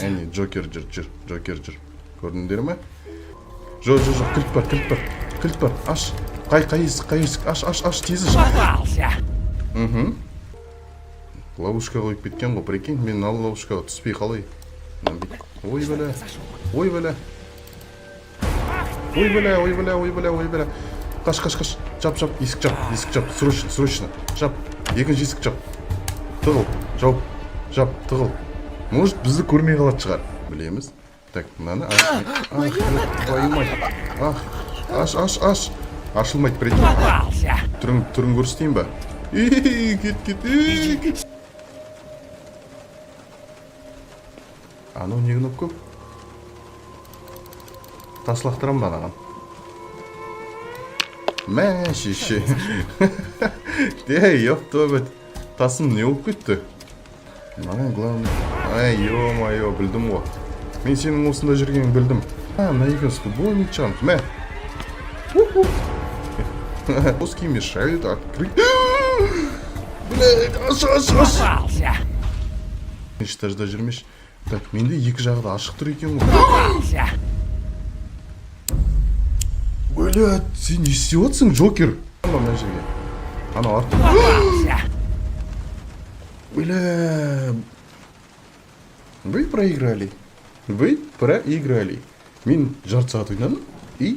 Әне, Джокер жүр, жүр, Джокер жүр. Көрдіңдер ме? Жоқ, жоқ, жоқ, кілт бар, кілт бар, кілт бар, аш. Қай есік, қай есік, аш, аш, аш, тез аш. Попался! Ловушка қойып кеткен ғой, прикинь, мен мына ловушкаға түспей қалай. Мына бүйтіп. Ой, бля, ой, бля. Ой, бля, ой, бля, ой, бля, ой, бля. Қаш, қаш, қаш. Жап, жап, есік жап, есік жап, срочно, срочно. Жап, екінші есік жап. Тығыл, жауып, жап, тығыл. Может, бізді көрмей қалатын шығар. Білеміз. Так, мынаны аш. Ах, твою мать. Ах, аш, аш, аш. Ашылмайды, прикинь. Попался! Түрін көрсетейін ба? Ей, кет, кет, ей, кет. Анау не кнопка? Тас лақтырамын ба анаған? Мә, шеше. Ей, ёб твою мать. Тасым не болып кетті? Маған главное. Ай, ё-моё, білдім ғой. Мен сенің осында жүргеніңді білдім. А, мына екеуміз футбол ойнайтын шығармыз. Мә. Уху. Доски мешают открыть. Блядь, аш, аш, аш. Попался! Екінші этажда жүрмеші. Так, менде екі жағы да ашық тұр екен ғой. Попался! Блядь, сен не істеп отырсың, Джокер? Ана мына жерге. Анау артта. Попался! Бля. Вы проиграли. Вы проиграли. Мен жарты сағат ойнадым и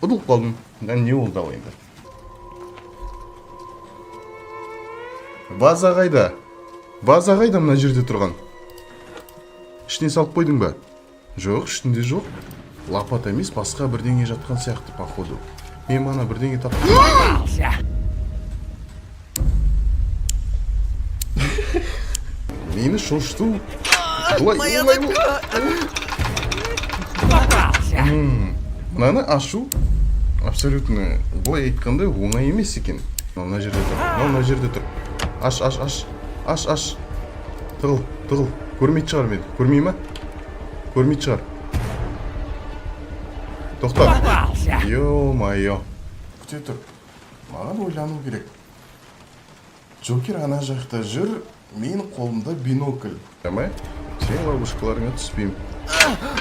ұтылып қалдым. Да, не болды ал енді? Ваза қайда? Ваза қайда мына жерде тұрған? Ішіне салып қойдың ба? Жоқ, ішінде жоқ. Лопата емес, басқа бірдеңе жатқан сияқты, походу. Мен мана бірдеңе таптым. Попался! Мені шошыту былай оңай бол. Попался! Мынаны ашу абсолютно, былай айтқанда, оңай емес екен. Мынау мына жерде тұр, мынау мына жерде тұр. Аш, аш, аш, аш, аш. Тығыл, тығыл. Көрмейтін шығар мені. Көрмей ма? Көрмейтін шығар. Тоқта. Попался! Ё-моё. Күте тұр. Маған ойлану керек. Джокер ана жақта жүр, мен қолымда бинокль. Давай. Сен ловушкаларыңа түспеймін.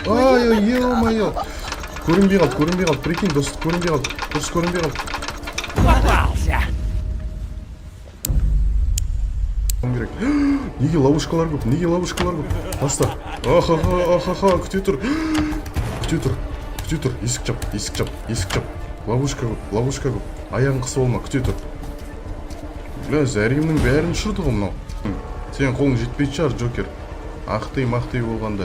Ай, ой, ё-моё. Көрінбей қалды, көрінбей қалды. Прикинь, дос, көрінбей қалды. Дұрыс көрінбей қалды. Попался! Керек. Неге ловушкалар көп? Неге ловушкалар көп? Таста. Ахаха, ахаха, күте тұр. Күте тұр. Күте тұр. Есік жап, есік жап, есік жап. Ловушка көп, ловушка көп. Аяғын қысып алма, күте тұр. Бля, зәремнің бәрін ұшырды ғой мынау. Сенің қолың жетпейтін шығар, Джокер. Ақтый мақтый болғанда.